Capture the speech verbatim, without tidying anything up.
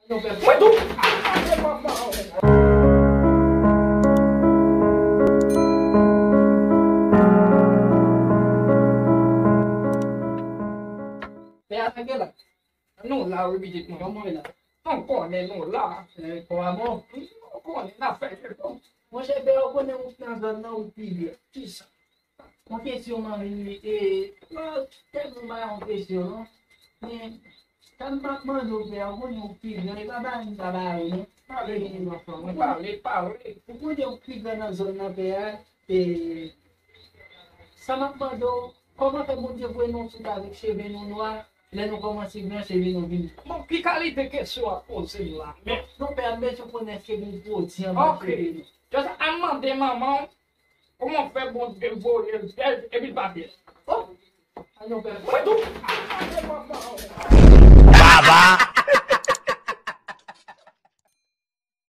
Mwen tou. Pè a, sa gen la. Nou la, wi, pitit mwen. Kòman w ye la? Nou konnen nou la. Eh, kò a bon? Nou konnen n ap fè jefò. Monchè, pè, ou konnen ou nan zòn nan, ou pi byen. Kisa? Yon kesyon m anvi, e, mwen tèlman ba yon kesyon, non. Men, sa m ap mande w, pè, ou konnen ou pi gran, e pa ba m sa ba ou, non. Pale, mon enfant, mwen pale, pale. Ou konnen ou pi gran nan zòn nan, pè, e, sa m ap mande w, kòman fè Bondye voye nou tout avèk cheve nou nwa, lè nou kòmanse gran, cheve nou vin? Bon, ki kalite kesyon w ap poze m la menm? Non, pè, m bezwen konnen èske gen pwodui anba cheve nou. Ok. Just a mande manman w kòman fè Bondye voye l bèl epi l pa bèl. Oh! Mwen tou. Baba.